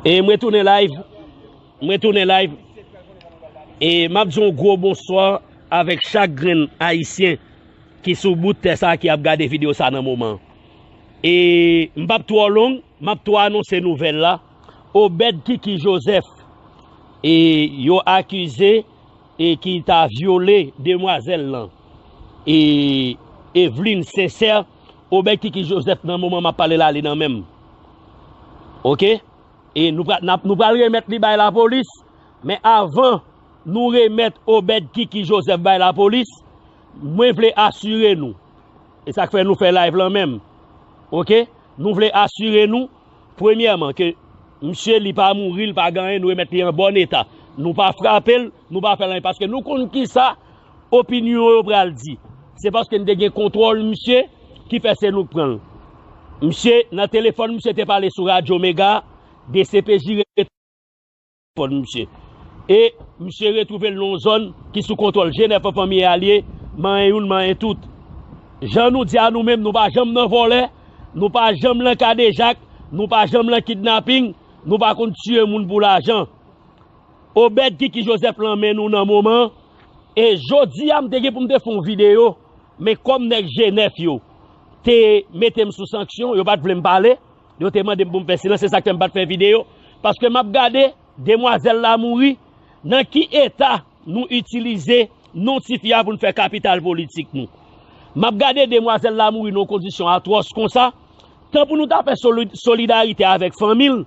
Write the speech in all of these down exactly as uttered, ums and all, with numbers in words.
E mwen tounen live. Mwen tounen live. E m ap di yon gwo bonswa avèk chak grenn Ayisyen ki sou bout tè sa ki ap gade videyo sa nan moman. E m p ap twò long, m ap twò anonse nouvèl la. Obed Kiki Joseph, e yo akize e ki ta vyole demwazèl lan. E Eveline Sincère, Obed Kiki Joseph nan moman m ap pale la, li nan men m. Oke? E nou pral, n ap, nou pral remèt li bay lapolis, men avan nou remèt Obed Kiki Joseph bay lapolis, mwen vle asire nou, e sa k fè nou fè live lan menm, oke? Nou vle asire nou, premyèman, ke misye li pa mouri, li pa gen anyen, nou remèt li an bòn eta. Nou pa frape l, nou pa fè l anyen, paske nou konn kisa opinyon yo pral di. Se paske n te gen kontwòl misye ki fè se nou k pran l. Misye, nan telefòn, misye te pale sou Radyo Mega, D C P J telefòn misye. E misye retwouve l nan yon zòn ki sou kontwòl G nèf an fanmi e alye, manyen youn, manyen tout. Jan nou di a nou menm, nou pa janm nan vòlè, nou pa janm nan kadejak, nou pa janm nan kidnaping, nou pa konn tiye moun pou lajan. Obed Kiki Joseph lan men nou nan moman. E jodi a, m te gen pou m te fè yon videyo, men kòm nèg G nèf yo te mete m sou sanksyon, yo pa t vle m pale, yo te mande m pou m fè silans, se sa k fè m pa t fè videyo. Paske m ap gade, demwazèl la mouri, nan ki eta nou itilize non ti fi a pou n fè kapital politik nou. M ap gade demwazèl la mouri nan yon kondisyon atwòs konsa, tan pou nou ta fè soli-, solidarite avèk fanmi l,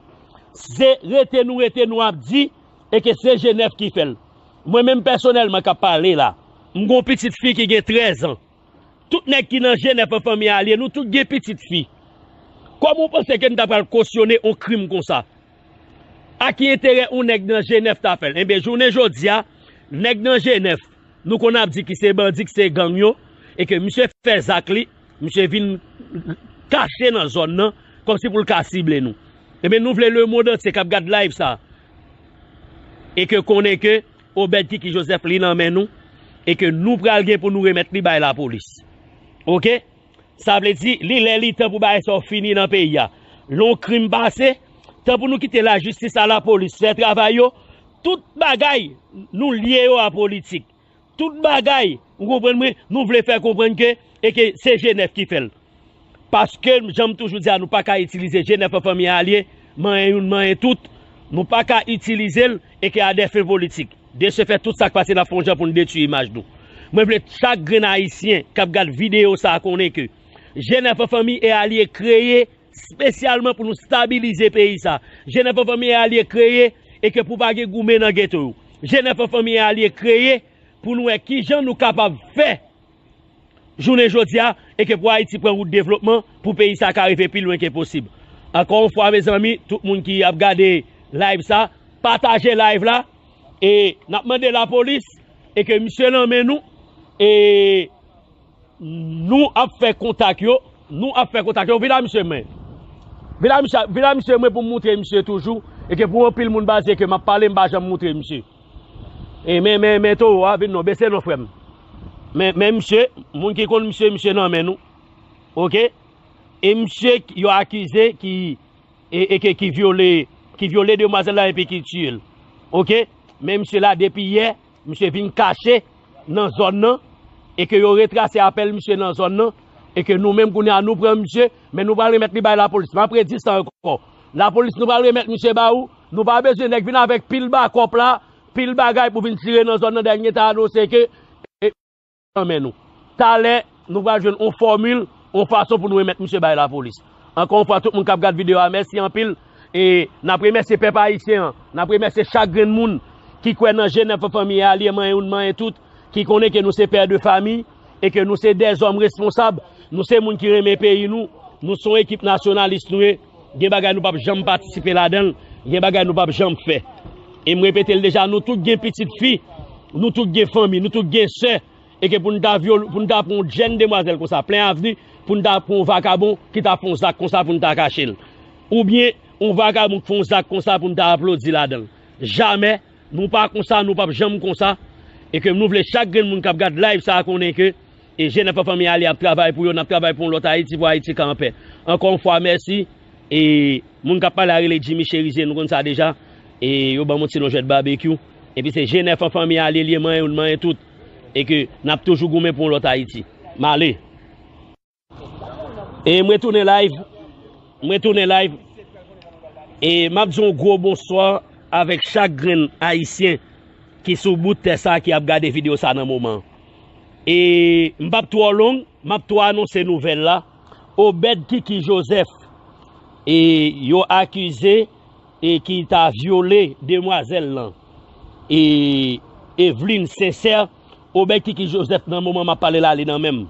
se rete nou rete nou ap di, e ke se G nèf ki fè l. Mwen menm pèsonèlman k ap pale la, m gen yon pitit fi ki gen trèz an. Tout nèg ki nan G nèf an fanmi alye, nou tout gen pitit fi. Kòman w panse ke n ta pral kosyone yon krim konsa? A ki enterè yon nèg nan G nèf ta fè l? Enben, jounen jodi a, nèg nan G nèf, nou konn ap di ki se bandi, ki se gang yo, e ke misye fè zak li, misye vin kache nan zòn nan, kòmsi pou l ka sible nou. Enben, nou vle lemonn antye k ap gad live sa, e ke konnen ke Obed Kiki Joseph li nan men nou, e ke nou pral gen pou nou remèt li bay lapolis. Oke? Sa vle di, li lè li tan pou bagay sa yo fini nan peyi a. Lè yon krim pase, tan pou nou kite lajistis a lapolis fè travay yo, tout bagay nou lye yo a politik. Tout bagay, ou konprann mwen, nou vle fè konprann ke, e ke se G nèf ki fè l. Paske, jan m toujou di a, nou pa ka itilize G nèf an fanmi alye, manyen youn, manyen tout. Nou pa ka itilize l, e ke a dè fen politik. De se fè, tout sa k pase, n ap fè yon jan pou n detwi imaj nou. Mwen vle chak grenn Ayisyen k ap gad videyo sa a konnen ke G nèf an fanmi e alye kreye espesyalman pou nou stabilize peyi sa. G nèf an fanmi e alye kreye, e ke pou pa gen goumen nan geto yo. G nèf an fanmi e alye kreye pou nou wè kijan nou kapab fè jounen jodi a, e ke pou Ayiti pran wout devlopman, pou peyi sa ka rive pi lwen ke posib. Ankò yon fwa, mezanmi, tout moun ki ap gade live sa, pataje live la, e n ap mande lapolis, e ke misye nan men nou, e nou ap fè kontak yo, nou ap fè kontak yo, vin la misye mwen. Vin la misye, vin la misye mwen pou m moutre misye toujou, e ke pou anpil moun baze ke m ap pale, m pa janm moutre misye. E men, men, men towo a, vin non, bese non, frè m. Men, men misye, moun ki konn misye, misye nan men nou. Oke? E misye k-, yo akize ki, e, e ke, ki vyole, ki vyole demwazèl la epi ki tiye l. Oke? Men misye la depi yè, misye vin kache nan zòn nan, e ke yo retrase apèl misye nan zòn nan, e ke nou menm kounye a nou pran misye, men nou pral remèt li bay lapolis. M ap redi sa ankò. Lapolis, nou pral remèt misye ba ou. Nou pa bezwen nèg vin avèk pil bakòp la, pil bagay pou vin tire nan zòn nan, dènye ta anonse ke, e, nan men nou. Talè, nou pral jwenn yon fòmil, yon fason pou nou remèt misye bay lapolis. Ankò yon fwa, tout moun k ap gad videyo a, mèsi anpil. E n ap remèsye pèp ayisyen an, n ap remèsye chak grenn moun ki kwè nan G nèf an fanmi e alye, manyen youn, manyen tout, ki konnen ke nou se pè de fami, e ke nou se dèzòm responsab, nou se moun ki renmen peyi nou, nou se yon ekip nasyonalis nou ye, gen bagay nou p ap janm patisipe ladan l, gen bagay nou p ap janm fè. E m repete l deja, nou tout gen pitit fi, nou tout gen fanmi, nou tout gen sè, e ke pou n ta vyole, pou n ta pran yon jèn demwazèl konsa, plen avni, pou n ta pran yon vakabon ki ta fè yon zak konsa pou n ta kache l. Oubyen, yon vakabon k fè yon zak konsa pou n ta aplodi ladan l. Jamè, nou pa konsa, nou p ap janm konsa. E ke nou vle chak grenn moun k ap gad live sa a konnen ke, e G nèf an fanmi alye ap travay pou yo, n ap travay pou yon lòt Ayiti, pou Ayiti ka anpè. Ankò yon fwa, mèsi. E moun k ap pale a rele Jimmy Cherizier, nou konn sa deja. E yo ban m yon ti non jwèt babekyou. Epi se G nèf an fanmi a li ye, li ye manyen youn, manyen tout. E ke n ap toujou goumen pou yon lòt Ayiti. M ale. E mwen tounen live. Mwen tounen live. E m ap di yon gwo bonswa avèk chak grenn Ayisyen ki sou bout tè sa ki ap gade videyo sa nan moman. E m p ap twò long, m ap twò anonse nouvèl la. Obed Kiki Joseph, e yo akize e ki ta vyole demwazèl lan, e Eveline Sincère, Obed Kiki Joseph nan moman m ap pale la, li nan men m.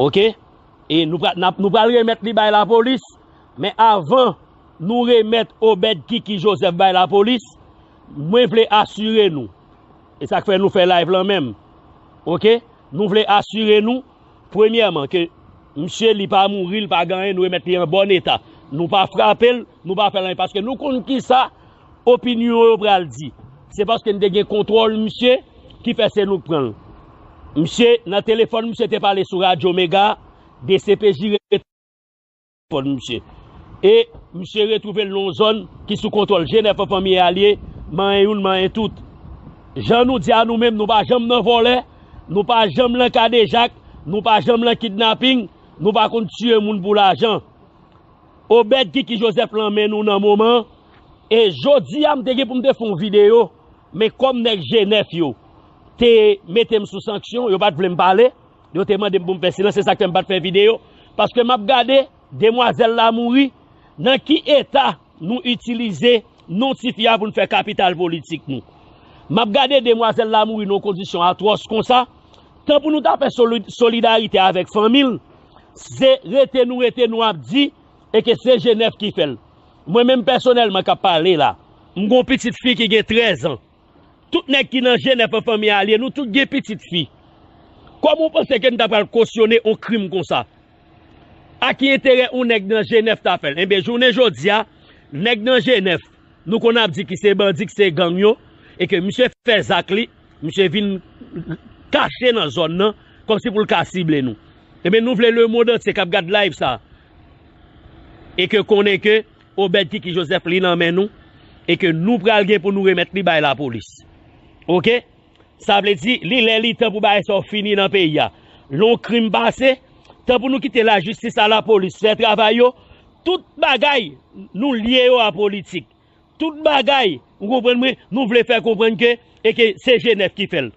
Oke? E nou pra-, n ap, nou pral remèt li bay lapolis, men avan nou remèt Obed Kiki Joseph bay lapolis, mwen vle asire nou. E sa k fè nou fè live lan menm. Oke? Nou vle asire nou, premyèman, ke misye li pa mouri, li pa gen anyen, nou remèt li an bòn eta. Nou pa frape l, nou pa fè l anyen, paske nou konn kisa opinyon yo pral di. Se paske n te gen kontwòl misye ki fè se nou k pran l. Misye, nan telefòn, misye te pale sou Radyo Mega, D C P J telefòn misye. E misye retwouve l nan yon zòn ki sou kontwòl G nèf an fanmi e alye, manyen youn, manyen tout. Jan nou di a nou menm, nou pa janm nan vòlè, nou pa janm nan kadejak, nou pa janm nan kidnaping, nou pa konn tiye moun pou lajan. Obed Kiki Joseph lan men nou nan moman, e jodi a m te gen pou m te fè yon videyo, men kòm nèg G nèf yo te mete m sou sanksyon, yo pa t vle m pale, yo te mande m pou m fè silans, se sa k fè m pa t fè videyo, paske m ap gade demwazèl la mouri, nan ki eta nou itilize non tifi a pou n fè kapital politik nou. M ap gade demwazèl la mouri nan yon kondisyon atwòs konsa, tan pou nou ta fè soli-, solidarite avèk fanmi l, se rete nou rete nou ap di, e ke se G nèf ki fè l. Mwen menm pèsonèlman k ap pale la, m gen yon pitit fi ki gen trèz an. Tout nèg ki nan G nèf an fanmi a alye, nou tout gen pitit fi. Kòman w panse ke n ta pral kosyone yon krim konsa? A ki enterè yon nèg nan G nèf ta fè l? Enben, jounen jodi a, nèg nan G nèf, nou konn ap di ki se bandi, ki se gang yo, e ke misye fè zak li, misye vin kache nan zòn nan, kòmsi pou l ka sible nou. Enben, nou vle lemonn antye k ap gad live sa, e ke konnen ke Obed Kiki Joseph li nan men nou, e ke nou pral gen pou nou remèt li bay lapolis. Oke? Sa vle di, li lè li tan pou bagay sa yo fini nan peyi a. Lè yon krim pase, tan pou nou kite lajistis a lapolis fè travay yo, tout bagay nou lye yo a politik. Tout bagay, ou konprann mwen, nou vle fè konprann ke, e ke se G nèf ki fè l.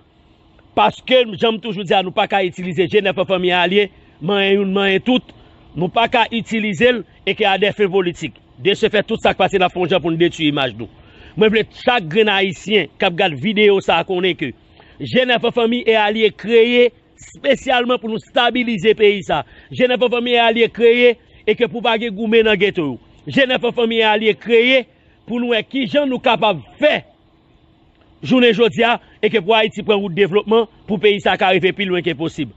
Paske, jan m toujou di a, nou pa ka itilize G nèf an fanmi a alye, manyen youn, manyen tout. Nou pa ka itilize l, e ke a dè fen politik. De se fè, tout sa k pase, n ap fè yon jan pou n detwi imaj nou. Mwen vle chak grenn Ayisyen k ap gad videyo sa a konnen ke G nèf an fanmi e alye kreye espesyalman pou nou stabilize peyi sa. G nèf an fanmi e alye kreye e ke pou pa gen goumen nan geto yo. G nèf an fanmi e alye kreye pou nou wè kijan nou kapab fè jounen jodi a e ke pou Ayiti pran wout devlopman, pou peyi sa ka rive pi lwen ke posib.